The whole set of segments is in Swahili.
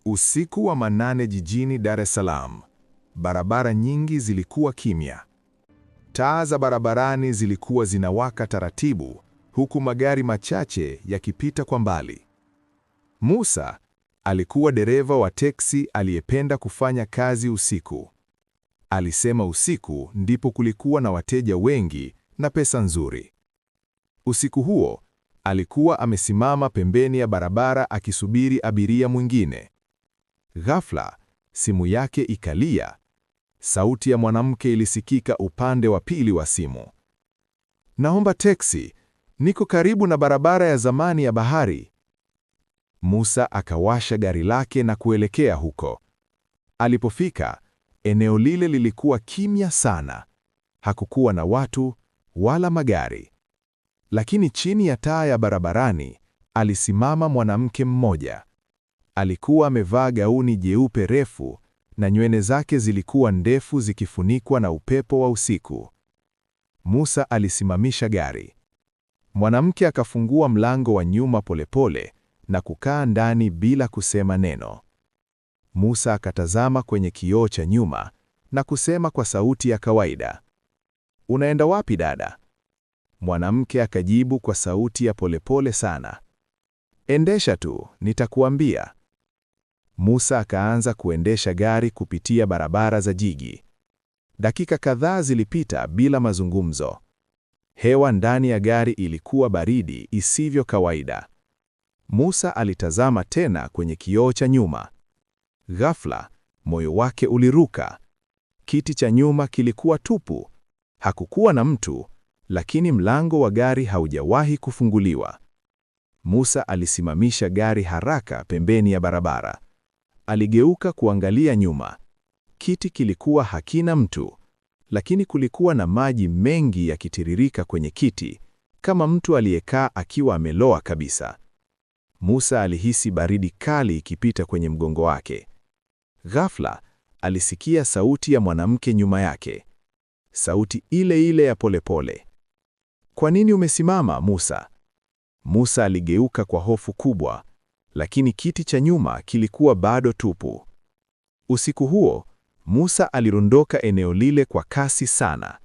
Usiku wa manane jijini Dar es Salaam, barabara nyingi zilikuwa kimya. Taa za barabarani zilikuwa zinawaka taratibu, huku magari machache yakipita kwa mbali. Musa alikuwa dereva wa teksi aliyependa kufanya kazi usiku. Alisema usiku ndipo kulikuwa na wateja wengi na pesa nzuri. Usiku huo alikuwa amesimama pembeni ya barabara akisubiri abiria mwingine. Ghafla simu yake ikalia. Sauti ya mwanamke ilisikika upande wa pili wa simu. "Naomba teksi, niko karibu na barabara ya zamani ya bahari." Musa akawasha gari lake na kuelekea huko. Alipofika, eneo lile lilikuwa kimya sana. Hakukuwa na watu wala magari. Lakini chini ya taa ya barabarani alisimama mwanamke mmoja. Alikuwa amevaa gauni jeupe refu na nywele zake zilikuwa ndefu zikifunikwa na upepo wa usiku. Musa alisimamisha gari. Mwanamke akafungua mlango wa nyuma polepole na kukaa ndani bila kusema neno. Musa akatazama kwenye kioo cha nyuma na kusema kwa sauti ya kawaida, "Unaenda wapi, dada?" Mwanamke akajibu kwa sauti ya polepole sana, "Endesha tu, nitakuambia." Musa akaanza kuendesha gari kupitia barabara za jiji. Dakika kadhaa zilipita bila mazungumzo. Hewa ndani ya gari ilikuwa baridi isivyo kawaida. Musa alitazama tena kwenye kioo cha nyuma. Ghafla, moyo wake uliruka. Kiti cha nyuma kilikuwa tupu. Hakukuwa na mtu, lakini mlango wa gari haujawahi kufunguliwa. Musa alisimamisha gari haraka pembeni ya barabara. Aligeuka kuangalia nyuma. Kiti kilikuwa hakina mtu, lakini kulikuwa na maji mengi yakitiririka kwenye kiti, kama mtu aliyekaa akiwa ameloa kabisa. Musa alihisi baridi kali ikipita kwenye mgongo wake. Ghafla, alisikia sauti ya mwanamke nyuma yake. Sauti ile ile ya polepole. "Kwa nini umesimama, Musa?" Musa aligeuka kwa hofu kubwa, lakini kiti cha nyuma kilikuwa bado tupu. Usiku huo, Musa aliondoka eneo lile kwa kasi sana.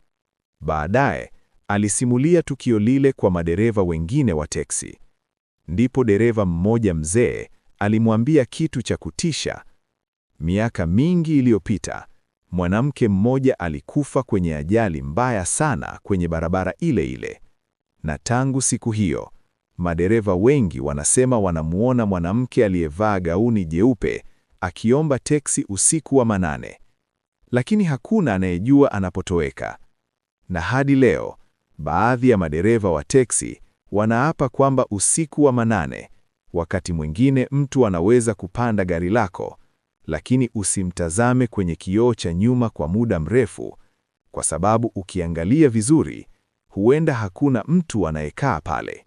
Baadaye, alisimulia tukio lile kwa madereva wengine wa teksi. Ndipo dereva mmoja mzee alimwambia kitu cha kutisha. Miaka mingi iliyopita, mwanamke mmoja alikufa kwenye ajali mbaya sana kwenye barabara ile ile. Na tangu siku hiyo, madereva wengi wanasema wanamuona mwanamke aliyevaa gauni jeupe akiomba teksi usiku wa manane. Lakini hakuna anayejua anapotoweka. Na hadi leo, baadhi ya madereva wa teksi wanaapa kwamba usiku wa manane, wakati mwingine mtu anaweza kupanda gari lako, lakini usimtazame kwenye kioo cha nyuma kwa muda mrefu, kwa sababu ukiangalia vizuri, huenda hakuna mtu anayekaa pale.